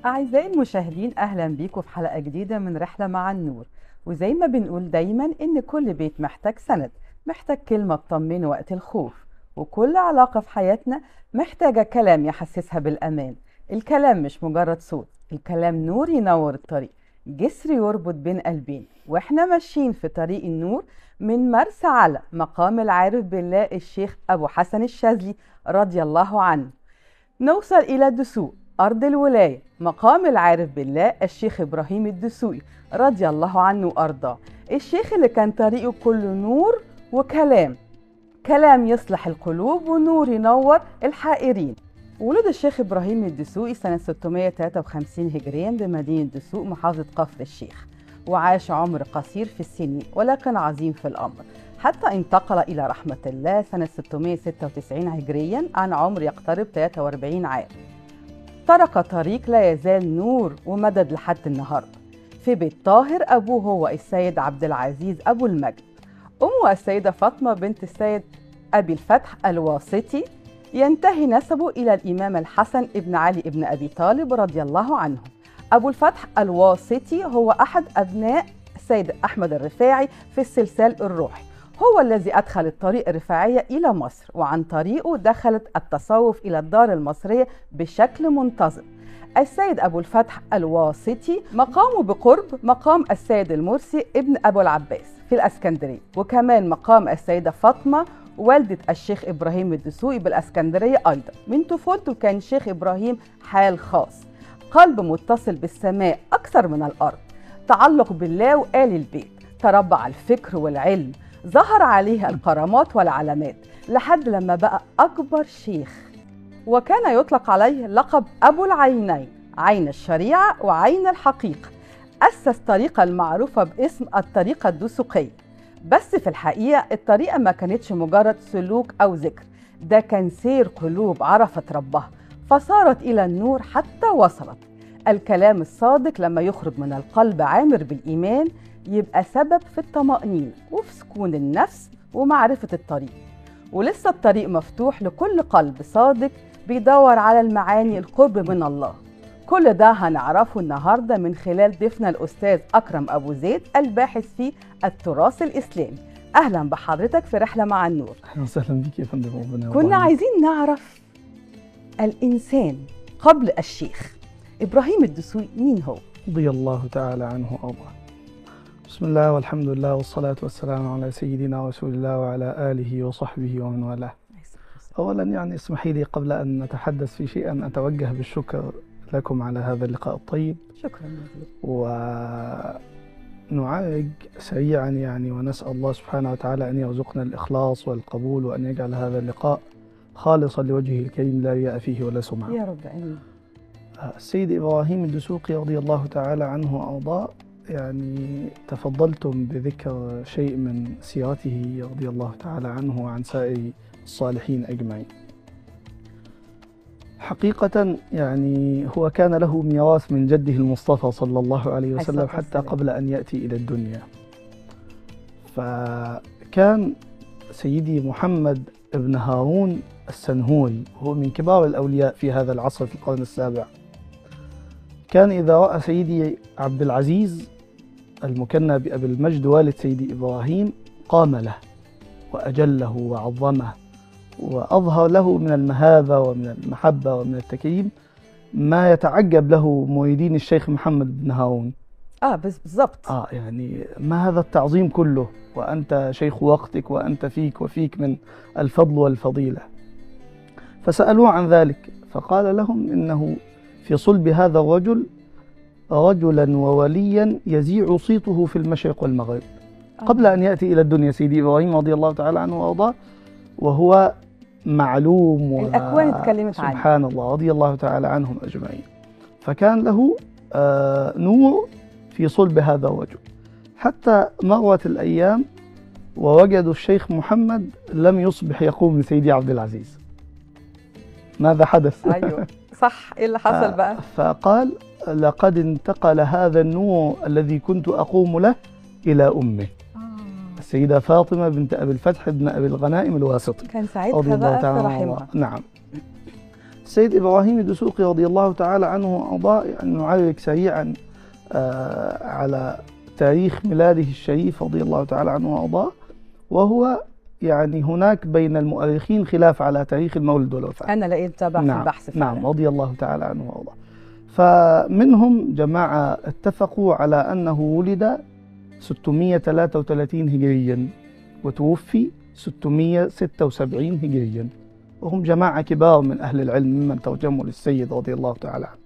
أعزائي المشاهدين، أهلا بيكم في حلقة جديدة من رحلة مع النور. وزي ما بنقول دايما إن كل بيت محتاج سند، محتاج كلمة تطمنه وقت الخوف، وكل علاقة في حياتنا محتاجة كلام يحسسها بالأمان. الكلام مش مجرد صوت، الكلام نور ينور الطريق، جسر يربط بين قلبين. واحنا ماشيين في طريق النور من مرسى على مقام العارف بالله الشيخ أبو حسن الشاذلي رضي الله عنه، نوصل إلى دسوق أرض الولاية، مقام العارف بالله الشيخ إبراهيم الدسوقي رضي الله عنه وأرضاه. الشيخ اللي كان طريقه كله نور وكلام، كلام يصلح القلوب ونور ينور الحائرين. ولد الشيخ إبراهيم الدسوقي سنة 653 هجريا بمدينة دسوق محافظة كفر الشيخ، وعاش عمر قصير في السنين ولكن عظيم في الأمر، حتى انتقل إلى رحمة الله سنة 696 هجريا عن عمر يقترب 43 عام. ترك طريق لا يزال نور ومدد لحد النهارده. في بيت طاهر أبوه هو السيد عبد العزيز أبو المجد، أمه السيدة فاطمة بنت السيد أبي الفتح الواسطي. ينتهي نسبه إلى الإمام الحسن ابن علي ابن أبي طالب رضي الله عنه. أبو الفتح الواسطي هو أحد أبناء السيد أحمد الرفاعي في السلسال الروحي، هو الذي أدخل الطريق الرفاعية إلى مصر، وعن طريقه دخلت التصوف إلى الدار المصرية بشكل منتظم. السيد أبو الفتح الواسطي مقامه بقرب مقام السيد المرسي ابن أبو العباس في الأسكندرية، وكمان مقام السيدة فاطمة والدة الشيخ إبراهيم الدسوقي بالأسكندرية أيضا. من طفولته كان شيخ إبراهيم حال خاص، قلب متصل بالسماء أكثر من الأرض، تعلق بالله وآل البيت، تربى على الفكر والعلم، ظهر عليه الكرامات والعلامات لحد لما بقى أكبر شيخ، وكان يطلق عليه لقب أبو العينين، عين الشريعة وعين الحقيقة. أسس طريقة المعروفة باسم الطريقة الدسوقية، بس في الحقيقة الطريقة ما كانتش مجرد سلوك أو ذكر، ده كان سير قلوب عرفت ربها فصارت إلى النور حتى وصلت. الكلام الصادق لما يخرج من القلب عامر بالإيمان يبقى سبب في الطمأنينة وفي سكون النفس ومعرفة الطريق. ولسه الطريق مفتوح لكل قلب صادق بيدور على المعاني القرب من الله. كل ده هنعرفه النهاردة من خلال ضيفنا الأستاذ أكرم أبو زيد الباحث في التراث الإسلامي. أهلا بحضرتك في رحلة مع النور. أهلا وسهلا بك يا فندم. ربنا كنا عايزين نعرف الإنسان قبل الشيخ إبراهيم الدسوقي مين هو؟ رضي الله تعالى عنه وأرضاه. بسم الله والحمد لله والصلاة والسلام على سيدنا رسول الله وعلى آله وصحبه ومن والاه. أولا يعني اسمحي لي قبل أن نتحدث في شيء أن أتوجه بالشكر لكم على هذا اللقاء الطيب. شكرا جزيلا. ونعالج سريعا يعني، ونسأل الله سبحانه وتعالى أن يرزقنا الإخلاص والقبول، وأن يجعل هذا اللقاء خالصا لوجهه الكريم لا رياء فيه ولا سمعة. يا رب آمين. السيد إبراهيم الدسوقي رضي الله تعالى عنه وأرضاه، يعني تفضلتم بذكر شيء من سيرته رضي الله تعالى عنه وعن سائر الصالحين أجمعين. حقيقة يعني هو كان له ميراث من جده المصطفى صلى الله عليه وسلم حتى قبل أن يأتي إلى الدنيا. فكان سيدي محمد بن هارون السنهوري، وهو من كبار الأولياء في هذا العصر في القرن السابع، كان إذا رأى سيدي عبد العزيز المكنى بأبي المجد والد سيدي إبراهيم قام له وأجله وعظمه وأظهر له من المهابة ومن المحبة ومن التكريم ما يتعجب له مريدين الشيخ محمد بن هارون. بس بالضبط. يعني ما هذا التعظيم كله وأنت شيخ وقتك وأنت فيك وفيك من الفضل والفضيلة. فسألوه عن ذلك فقال لهم إنه في صلب هذا الرجل رجلا ووليا يزيع صيته في المشرق والمغرب. قبل أن يأتي إلى الدنيا سيدي إبراهيم رضي الله تعالى عنه وأرضاه، وهو معلوم الأكوان اتكلمت عنه سبحان الله رضي الله تعالى عنهم أجمعين. فكان له نور في صلب هذا الرجل حتى مرت الأيام ووجدوا الشيخ محمد لم يصبح يقوم لسيدي عبد العزيز. ماذا حدث؟ أيوة صح، إيه اللي حصل بقى؟ فقال لقد انتقل هذا النور الذي كنت أقوم له إلى أمه السيدة فاطمة بنت أبي الفتح بن أبي الغنائم الواسطي. كان ساعتها بقى في رحمها. نعم. السيد إبراهيم الدسوقي رضي الله تعالى عنه وأرضاه، يعني نعرج سريعا على تاريخ ميلاده الشريف رضي الله تعالى عنه وأرضاه، وهو يعني هناك بين المؤرخين خلاف على تاريخ المولد والوفاة. أنا لقيت تابع في البحث فعلا. نعم، رضي الله تعالى عنه وأرضاه. فمنهم جماعة اتفقوا على أنه ولد 633 هجريا وتوفي 676 هجريا، وهم جماعة كبار من أهل العلم ممن ترجموا للسيد رضي الله تعالى عنه.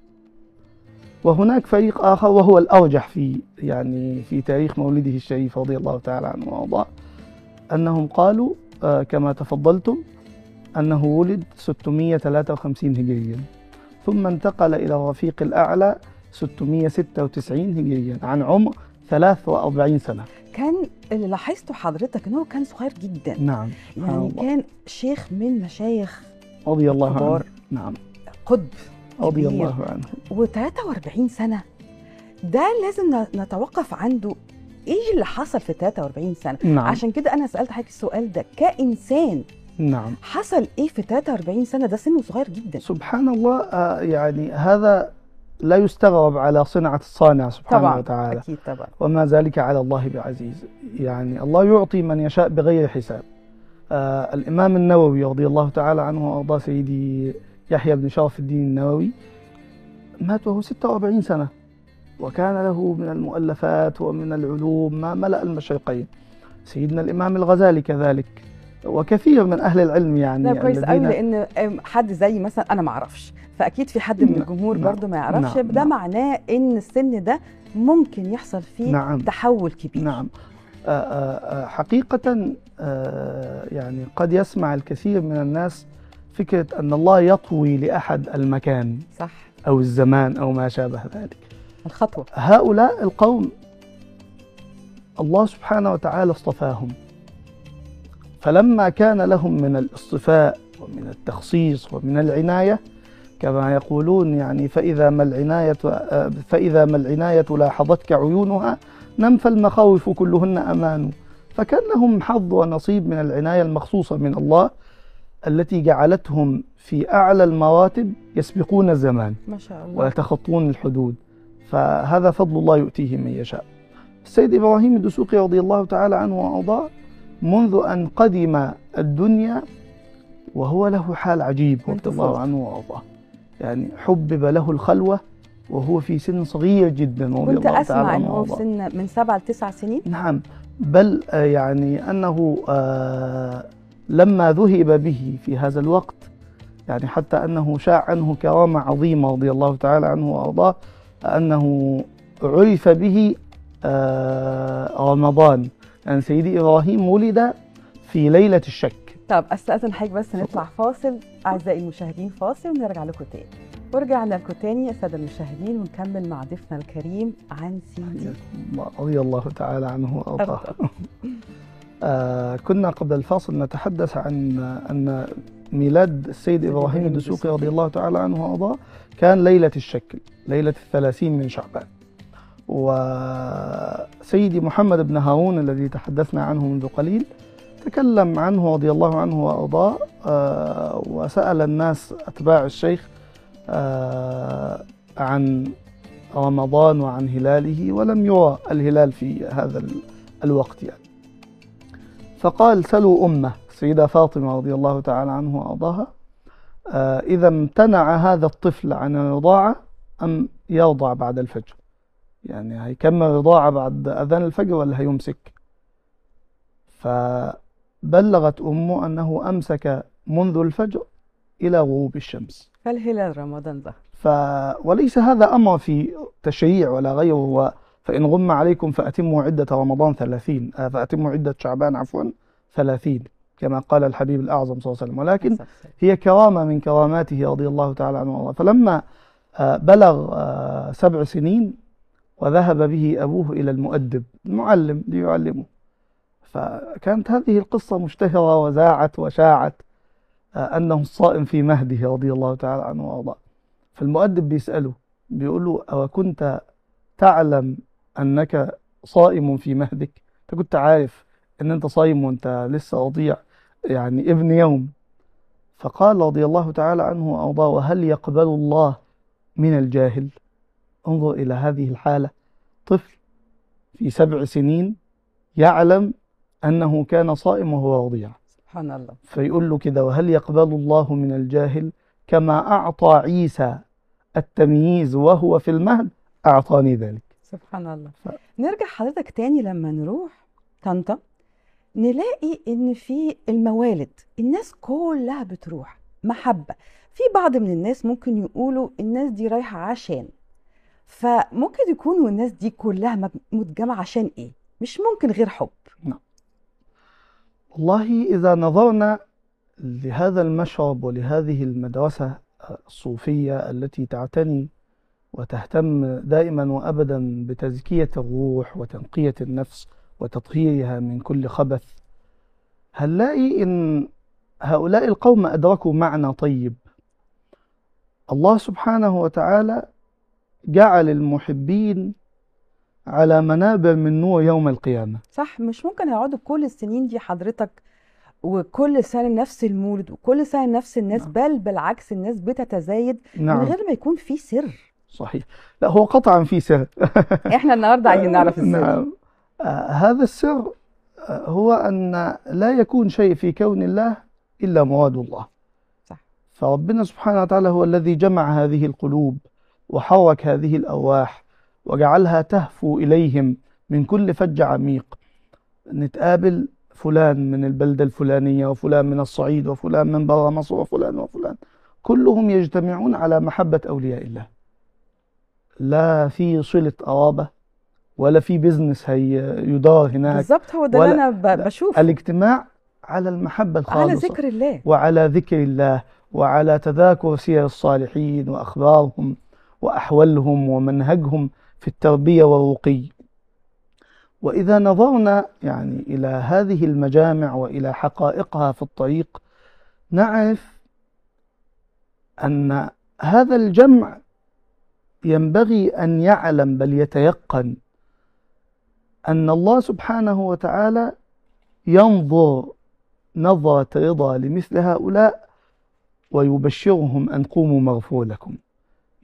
وهناك فريق آخر وهو الأرجح في يعني في تاريخ مولده الشريف رضي الله تعالى عنه وأرضاه، أنهم قالوا كما تفضلتم أنه ولد 653 هجريا، ثم انتقل إلى الرفيق الأعلى 696 هجريا عن عمر 43 سنة. كان اللي لاحظته حضرتك أنه كان صغير جدا. نعم، يعني كان شيخ من مشايخ رضي الله عنه. نعم، قطب رضي الله عنه. و43 سنة ده لازم نتوقف عنده. ايه اللي حصل في 43 سنة؟ نعم. عشان كده انا سألت حضرتك السؤال ده كإنسان. نعم، حصل ايه في 43 سنة؟ ده سنة صغير جدا. سبحان الله، يعني هذا لا يستغرب على صنعة الصانع سبحانه طبعا وتعالى. أكيد طبعا. وما ذلك على الله بعزيز، يعني الله يعطي من يشاء بغير حساب. الإمام النووي رضي الله تعالى عنه وأرضاه، سيدي يحيى بن شرف الدين النووي، مات وهو 46 سنة، وكان له من المؤلفات ومن العلوم ما ملأ المشرقين. سيدنا الإمام الغزالي كذلك، وكثير من أهل العلم. يعني لا كويس قوي، لأن حد زي مثلا أنا ما أعرفش، فأكيد في حد من الجمهور برضو ما يعرفش. نعم، ده نعم. معناه إن السن ده ممكن يحصل فيه نعم. تحول كبير. نعم، حقيقة يعني قد يسمع الكثير من الناس فكرة أن الله يطوي لأحد المكان، صح، أو الزمان أو ما شابه ذلك، الخطوة. هؤلاء القوم الله سبحانه وتعالى اصطفاهم، فلما كان لهم من الاصطفاء ومن التخصيص ومن العناية كما يقولون، يعني فإذا ما العناية لاحظتك عيونها نم فالمخاوف كلهن أمان. فكان لهم حظ ونصيب من العناية المخصوصة من الله التي جعلتهم في أعلى المراتب، يسبقون الزمان ما شاء الله ويتخطون الحدود، فهذا فضل الله يؤتيه من يشاء. السيد إبراهيم الدسوقي رضي الله تعالى عنه وأرضاه منذ أن قدم الدنيا وهو له حال عجيب رضي الله عنه وأرضاه، يعني حبب له الخلوة وهو في سن صغير جدا رضي الله تعالى عنه. كنت أسمع أنه في سن من 7 ل 9 سنين. نعم، بل يعني أنه لما ذهب به في هذا الوقت، يعني حتى أنه شاع عنه كرامة عظيمة رضي الله تعالى عنه وأرضاه، أنه عرف به رمضان. يعني سيدي إبراهيم ولد في ليلة الشك. طب أستأذن حضرتك بس نطلع فاصل أعزائي المشاهدين، فاصل ونرجع لكم تاني. ورجعنا لكم تاني يا سادة المشاهدين ونكمل مع ضيفنا الكريم عن سيدي رضي الله تعالى عنه وأرضاه. كنا قبل الفاصل نتحدث عن أن ميلاد السيد إبراهيم الدسوقي رضي الله تعالى عنه وأرضاه كان ليلة الشك، ليلة 30 من شعبان. وسيدي محمد بن هارون الذي تحدثنا عنه منذ قليل تكلم عنه رضي الله عنه وأرضاه، وسأل الناس أتباع الشيخ عن رمضان وعن هلاله، ولم يرى الهلال في هذا الوقت يعني. فقال سلوا أمه السيدة فاطمة رضي الله تعالى عنه وأرضاها، إذا امتنع هذا الطفل عن الرضاعة أم يرضع بعد الفجر؟ يعني هيكمل رضاعة بعد أذان الفجر ولا هيمسك؟ فبلغت أمه أنه أمسك منذ الفجر إلى غروب الشمس. فالهلال رمضان ده. وليس هذا أمر في تشريع ولا غيره، فإن غم عليكم فأتموا عدة رمضان 30، فأتموا عدة شعبان عفوا 30 كما قال الحبيب الأعظم صلى الله عليه وسلم، ولكن هي كرامة من كراماته رضي الله تعالى عنه وارضاه. فلما بلغ 7 سنين وذهب به أبوه إلى المؤدب المعلم ليعلمه، فكانت هذه القصة مشتهرة وزاعت وشاعت أنه الصائم في مهده رضي الله تعالى عنه وأرضاه. فالمؤدب بيسأله بيقول له: أو كنت تعلم أنك صائم في مهدك؟ أنت كنت عارف أن أنت صايم وأنت لسه رضيع يعني ابن يوم؟ فقال رضي الله تعالى عنه وأرضاه: وهل يقبل الله من الجاهل؟ انظر إلى هذه الحالة، طفل في 7 سنين يعلم أنه كان صائم وهو رضيع. سبحان الله. فيقول له كده: وهل يقبل الله من الجاهل كما أعطى عيسى التمييز وهو في المهد أعطاني ذلك. سبحان الله. نرجع حضرتك تاني لما نروح طنطا نلاقي إن في الموالد الناس كلها بتروح محبة. في بعض من الناس ممكن يقولوا الناس دي رايحة عشان، فممكن يكونوا الناس دي كلها متجمعة عشان إيه؟ مش ممكن غير حب. نعم. والله إذا نظرنا لهذا المشرب ولهذه المدرسة الصوفية التي تعتني وتهتم دائما وأبدا بتزكية الروح وتنقية النفس وتطهيرها من كل خبث، هنلاقي إن هؤلاء القوم أدركوا معنى طيب. الله سبحانه وتعالى جعل المحبين على منابر من نور يوم القيامة. صح، مش ممكن هيقعدوا كل السنين دي حضرتك وكل سنة نفس المولد وكل سنة نفس الناس. نعم. بل بالعكس الناس بتتزايد. نعم. من غير ما يكون في سر. صحيح. لا، هو قطعا في سر. احنا النهارده عايزين نعرف السر. نعم. هذا السر هو أن لا يكون شيء في كون الله إلا مراد الله. صح. فربنا سبحانه وتعالى هو الذي جمع هذه القلوب وحرك هذه الأرواح وجعلها تهفو إليهم من كل فج عميق. نتقابل فلان من البلدة الفلانية وفلان من الصعيد وفلان من برا مصر وفلان وفلان، كلهم يجتمعون على محبة أولياء الله. لا في صلة قرابة ولا في بيزنس هي يدار هناك. بالظبط، هو ده اللي أنا بشوفه، الاجتماع على المحبة الخالصة، على ذكر الله، وعلى ذكر الله، وعلى تذاكر سير الصالحين وأخبارهم وأحوالهم ومنهجهم في التربية والرقي. وإذا نظرنا يعني إلى هذه المجامع وإلى حقائقها في الطريق، نعرف أن هذا الجمع ينبغي أن يعلم بل يتيقن أن الله سبحانه وتعالى ينظر نظرة رضا لمثل هؤلاء ويبشرهم أن قوموا مغفور لكم.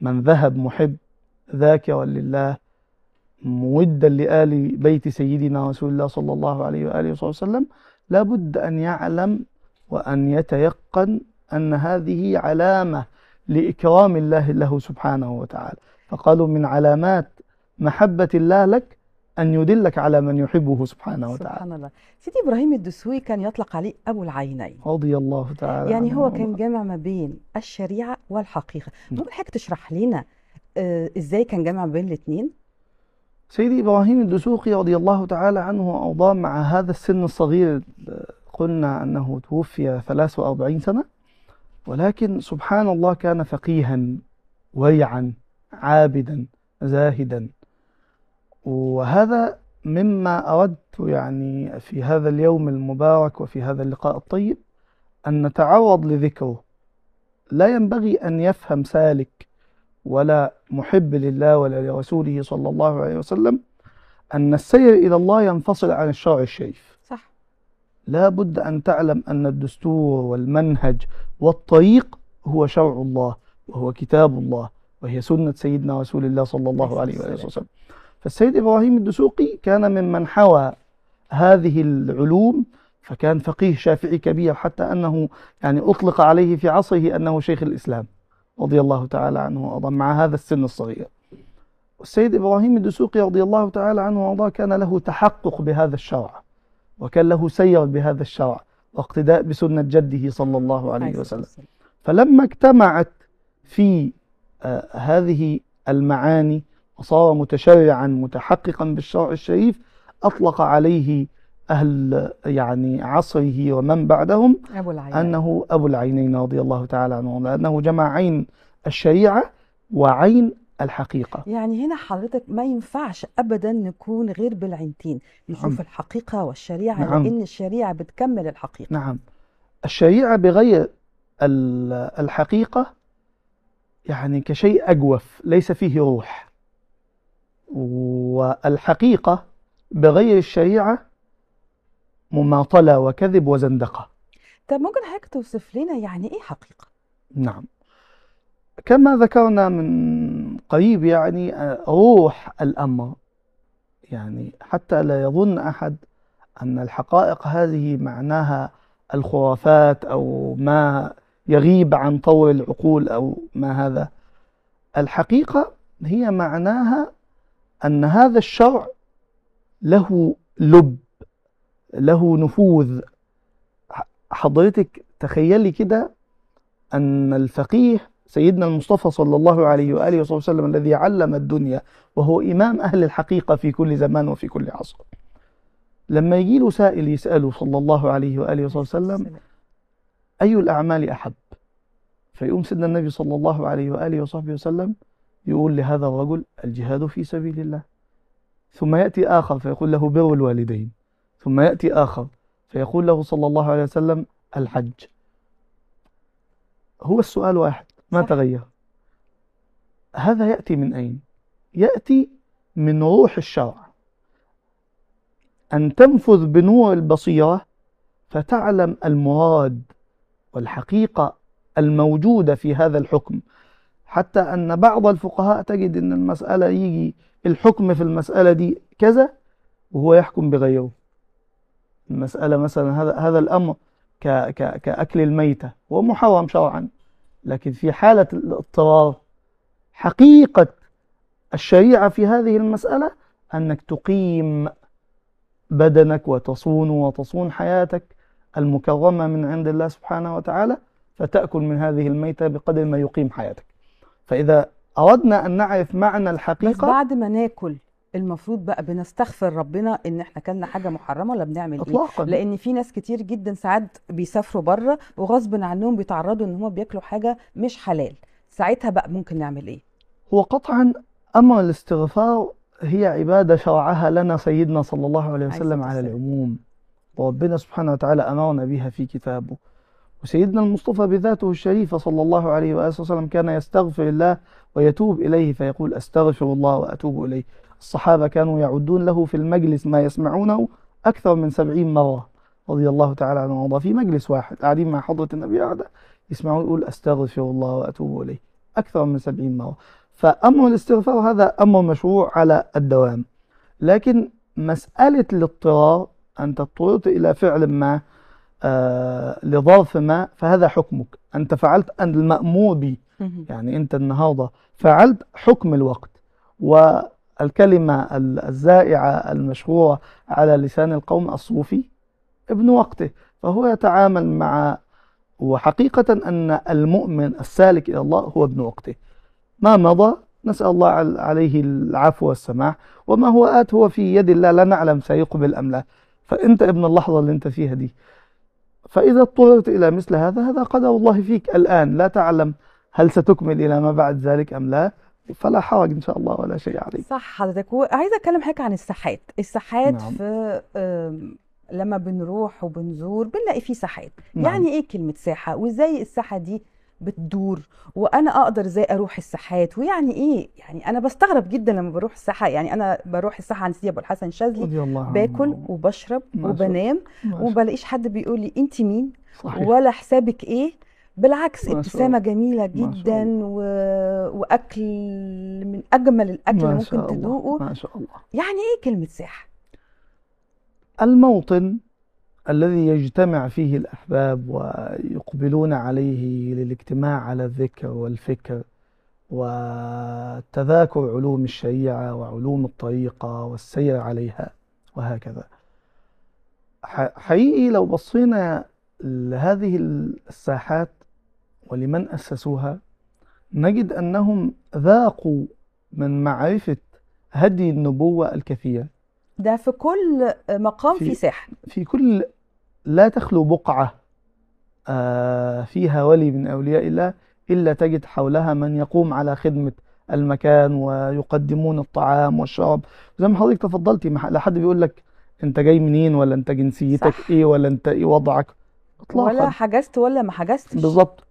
من ذهب محب ذاكرا لله مودا لآل بيت سيدنا رسول الله صلى الله عليه وآله وصحبه وسلم، لابد أن يعلم وأن يتيقن أن هذه علامة لإكرام الله له سبحانه وتعالى. فقالوا من علامات محبة الله لك أن يدلك على من يحبه سبحانه وتعالى. سبحان الله. سيدي إبراهيم الدسوقي كان يطلق عليه أبو العينين رضي الله تعالى، يعني هو كان جامع ما بين الشريعة والحقيقة. ممكن حضرتك تشرح لنا إزاي كان جامع بين الاثنين؟ سيدي إبراهيم الدسوقي رضي الله تعالى عنه وأرضاه مع هذا السن الصغير، قلنا أنه توفي 43 سنة، ولكن سبحان الله كان فقيها ورعا عابدا زاهدا. وهذا مما أردت يعني في هذا اليوم المبارك وفي هذا اللقاء الطيب أن نتعرض لذكره. لا ينبغي أن يفهم سالك ولا محب لله ولا لرسوله صلى الله عليه وسلم أن السير إلى الله ينفصل عن الشرع الشريف. صح. لا بد أن تعلم أن الدستور والمنهج والطريق هو شرع الله وهو كتاب الله وهي سنة سيدنا رسول الله صلى الله عليه وسلم. فالسيد إبراهيم الدسوقي كان ممن حوى هذه العلوم، فكان فقيه شافعي كبير، حتى أنه يعني أطلق عليه في عصره أنه شيخ الإسلام رضي الله تعالى عنه وأرضاه مع هذا السن الصغير. السيد إبراهيم الدسوقي رضي الله تعالى عنه وأرضاه كان له تحقق بهذا الشرع، وكان له سير بهذا الشرع واقتداء بسنة جده صلى الله عليه وسلم. فلما اجتمعت في هذه المعاني وصار متشرعا متحققا بالشرع الشريف، أطلق عليه أهل يعني عصره ومن بعدهم أبو العينين، أنه أبو العينين رضي الله تعالى عنه، لأنه جمع عين الشريعة وعين الحقيقة. يعني هنا حضرتك ما ينفعش أبدا نكون غير بالعينتين، نشوف نعم. الحقيقة والشريعة، نعم. لأن الشريعة بتكمل الحقيقة. نعم، الشريعة بغير الحقيقة يعني كشيء أجوف ليس فيه روح، والحقيقة بغير الشريعة مماطلة وكذب وزندقة. طب ممكن حضرتك توصف لنا يعني إيه حقيقة؟ نعم، كما ذكرنا من قريب يعني روح الأمر، يعني حتى لا يظن أحد أن الحقائق هذه معناها الخرافات أو ما يغيب عن طور العقول أو ما هذا. الحقيقة هي معناها أن هذا الشرع له لب، له نفوذ. حضرتك تخيلي كده أن الفقيه سيدنا المصطفى صلى الله عليه وآله وصحبه وسلم الذي علم الدنيا وهو إمام أهل الحقيقة في كل زمان وفي كل عصر، لما يجي له سائل يسأله صلى الله عليه وآله وصحبه وسلم أي الأعمال أحب، فيقوم سيدنا النبي صلى الله عليه وآله وصحبه وسلم يقول لهذا الرجل الجهاد في سبيل الله. ثم يأتي آخر فيقول له بر الوالدين، ثم يأتي آخر فيقول له صلى الله عليه وسلم الحج. هو السؤال واحد ما تغير. هذا يأتي من أين؟ يأتي من روح الشرع، أن تنفذ بنور البصيرة فتعلم المراد والحقيقة الموجودة في هذا الحكم. حتى أن بعض الفقهاء تجد أن المسألة يجي الحكم في المسألة دي كذا وهو يحكم بغيره. المسألة مثلا هذا الأمر كأكل الميتة هو محرم شرعا، لكن في حالة الاضطرار حقيقة الشريعة في هذه المسألة أنك تقيم بدنك وتصون وتصون حياتك المكرمة من عند الله سبحانه وتعالى، فتأكل من هذه الميتة بقدر ما يقيم حياتك. فإذا أردنا أن نعرف معنى الحقيقة، بس بعد ما ناكل المفروض بقى بنستغفر ربنا ان احنا كلنا حاجة محرمة ولا بنعمل اطلاقا؟ ايه؟ لان في ناس كتير جدا ساعات بيسافروا بره وغصب عنهم بيتعرضوا ان هم بياكلوا حاجة مش حلال، ساعتها بقى ممكن نعمل ايه؟ هو قطعا امر الاستغفار هي عباده شرعها لنا سيدنا صلى الله عليه وسلم على العموم، وربنا سبحانه وتعالى امرنا بها في كتابه، وسيدنا المصطفى بذاته الشريفة صلى الله عليه وآله وسلم كان يستغفر الله ويتوب إليه فيقول أستغفر الله وأتوب إليه. الصحابة كانوا يعدون له في المجلس ما يسمعونه أكثر من 70 مرة رضي الله تعالى عنه وارضاه، في مجلس واحد قاعدين مع حضرة النبي قاعدة يسمعون يقول أستغفر الله وأتوب إليه أكثر من 70 مرة. فأمر الاستغفار هذا أمر مشروع على الدوام، لكن مسألة الاضطرار أن تضطررت إلى فعل ما لظرف ما، فهذا حكمك، أنت فعلت المأمور به، يعني أنت النهاردة فعلت حكم الوقت. والكلمة الزائعة المشهورة على لسان القوم الصوفي ابن وقته، فهو يتعامل مع، وحقيقة أن المؤمن السالك إلى الله هو ابن وقته، ما مضى نسأل الله عليه العفو والسماح، وما هو آت هو في يد الله، لا نعلم سيقبل أم لا، فأنت ابن اللحظة اللي أنت فيها دي. فإذا اضطررت إلى مثل هذا، هذا قدر الله فيك الآن، لا تعلم هل ستكمل إلى ما بعد ذلك أم لا، فلا حرج إن شاء الله ولا شيء عليك. صح حضرتك. وعايزة أتكلم حضرتك عن الساحات. الساحات نعم. في لما بنروح وبنزور بنلاقي فيه ساحات. نعم. يعني إيه كلمة ساحة؟ وإزاي الساحة دي بتدور؟ وأنا أقدر إزاي أروح الساحات؟ ويعني إيه؟ يعني أنا بستغرب جدا لما بروح الساحة. يعني أنا بروح الساحة عند سيدي أبو الحسن الشاذلي، باكل وبشرب وبنام وما بلاقيش حد بيقول لي أنت مين؟ صحيح. ولا حسابك إيه؟ بالعكس ابتسامة جميلة جدا وأكل من أجمل الأكل اللي ممكن تذوقه. ما شاء الله. يعني إيه كلمة ساحة؟ الموطن الذي يجتمع فيه الأحباب ويقبلون عليه للاجتماع على الذكر والفكر وتذاكر علوم الشريعة وعلوم الطريقة والسير عليها وهكذا. حقيقي لو بصينا لهذه الساحات ولمن أسسوها نجد أنهم ذاقوا من معرفة هدي النبوة الكثير. ده في كل مقام في ساحة، في كل، لا تخلو بقعة فيها ولي من أولياء الله إلا تجد حولها من يقوم على خدمة المكان ويقدمون الطعام والشراب. زي ما حضرتك تفضلتي، لا حد بيقول لك أنت جاي منين ولا أنت جنسيتك صح. إيه ولا أنت إيه وضعك إطلاقا، ولا حجزت ولا ما حجزتش. بالظبط.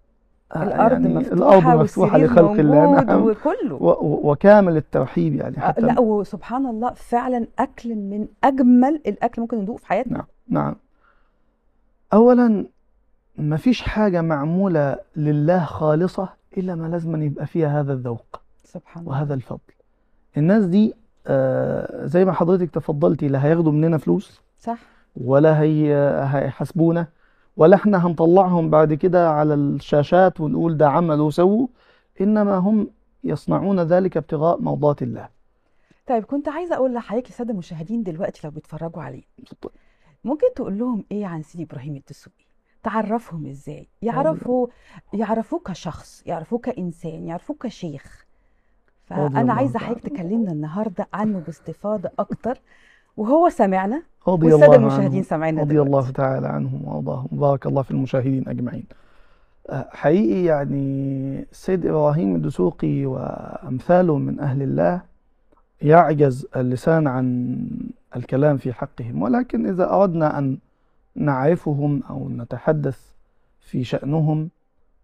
الأرض يعني مفتوحة، الأرض مفتوحة لخلق الله، نعم، وكله وكامل الترحيب يعني حتى لا، وسبحان الله فعلا أكل من أجمل الأكل ممكن ندوقه في حياتنا. نعم نعم. أولا ما فيش حاجة معمولة لله خالصة إلا ما لازم يبقى فيها هذا الذوق. سبحان الله. وهذا الفضل. الناس دي زي ما حضرتك تفضلتي، لا هياخدوا مننا فلوس، صح، ولا هيحاسبونا، ولا احنا هنطلعهم بعد كده على الشاشات ونقول ده عملوا وسووا، إنما هم يصنعون ذلك ابتغاء مرضات الله. طيب كنت عايزة أقول لحضرتك للسادة المشاهدين دلوقتي لو بيتفرجوا عليه، اتفضل. ممكن تقول لهم إيه عن سيدي إبراهيم الدسوقي؟ تعرفهم إزاي؟ يعرفوه كشخص، يعرفوه كإنسان، يعرفوه كشيخ. رضي فأنا الله عايزة تعالى. حضرتك تكلمنا النهاردة عنه باستفاضة أكتر، وهو سمعنا رضي والسادة الله المشاهدين عنه، سمعنا رضي دلوقتي. الله تعالى عنهم وأرضاهم، بارك الله في المشاهدين أجمعين. حقيقي يعني السيد إبراهيم الدسوقي وأمثاله من أهل الله يعجز اللسان عن الكلام في حقهم، ولكن إذا أردنا أن نعرفهم أو نتحدث في شأنهم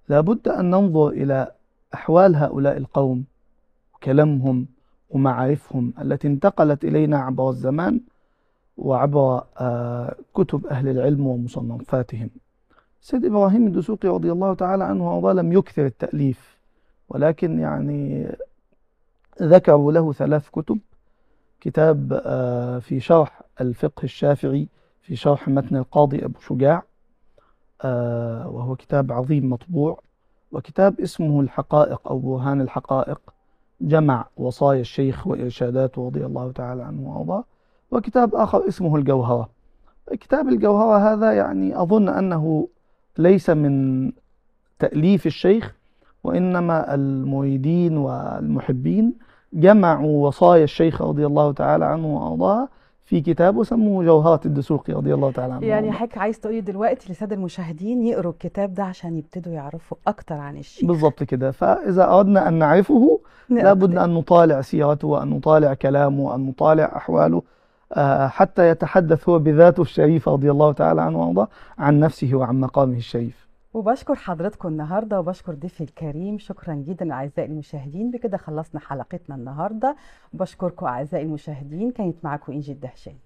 لابد أن ننظر إلى أحوال هؤلاء القوم وكلامهم ومعارفهم التي انتقلت إلينا عبر الزمان وعبر كتب أهل العلم ومصنفاتهم. سيد إبراهيم الدسوقي رضي الله تعالى عنه وأرضاه لم يكثر التأليف، ولكن يعني ذكروا له 3 كتب: كتاب في شرح الفقه الشافعي في شرح متن القاضي أبو شجاع، وهو كتاب عظيم مطبوع، وكتاب اسمه الحقائق أو برهان الحقائق، جمع وصايا الشيخ وإرشاداته رضي الله تعالى عنه وأرضاه، وكتاب آخر اسمه الجوهرة. كتاب الجوهرة هذا يعني أظن أنه ليس من تأليف الشيخ، وإنما المريدين والمحبين جمعوا وصايا الشيخ رضي الله تعالى عنه وأرضاه في كتاب وسموه جوهرة الدسوقي رضي الله تعالى عنه يعني وأرضاه. حضرتك عايز تقولي دلوقتي للسادة المشاهدين يقروا الكتاب ده عشان يبتدوا يعرفوا أكتر عن الشيخ. بالضبط كده. فإذا أردنا أن نعرفه نقرأ لابد الكتاب. أن نطالع سيرته وأن نطالع كلامه وأن نطالع أحواله، حتى يتحدث هو بذاته الشريفة رضي الله تعالى عنه وأرضاه عن نفسه وعن مقامه الشريف. وبشكر حضراتكم النهارده وبشكر ضيفي الكريم، شكرا جدا اعزائي المشاهدين. بكده خلصنا حلقتنا النهارده، بشكركم اعزائي المشاهدين، كانت معكم انجي الدهشاني.